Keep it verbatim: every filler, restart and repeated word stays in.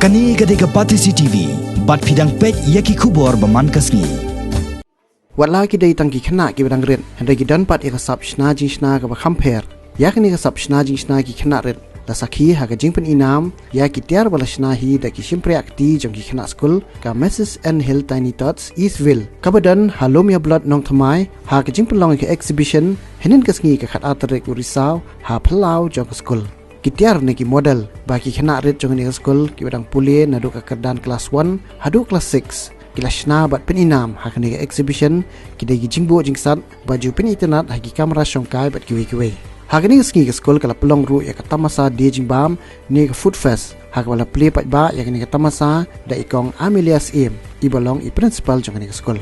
Kane ka dei ka Batesi T V, bad phi dang peit ïa ki khubor ba man ka sngi. Wat la ki dei tang ki khynnah kiba dang rit, hynrei ki don pat ïa ka sap shna jingshna kaba kham pher. Ïa kane ka sap shna jingshna ki khynnah rit la sakhi ha ka jingpyni nam ïa ki tiar ba la shna hi da ki shympriahkti jong ki khynnah skul, ka Missus Ann Hill Tiny Tots Eastville, kaba don ha Lum Ïa Blot Nongthymmai, ha ka jingpynlong ïa ka exhibition hynnin ka sngi, ka khatar tarik u Risaw, ha phyllaw jong ka skul. Ki tiar ne ki model ba ki khynnah rit jong kane ka skul kiba dang pule naduh ka kyrdan klas one haduh klas six, ki la shna bad pyni nam ha kane ka exhibition. Ki dei ki jingbuh jingsat ba ju pyni tynnat ha ki kamra shongkai bad kiwei kiwei. Ha kane ka sngi ka skul ka la pynlong ruh ïa ka tamasa die jingbam ne ka food fest, ha kaba la plie paidbah ïa kane ka tamasa da i kong Amelia Syiem, iba long i principal jong kane ka skul.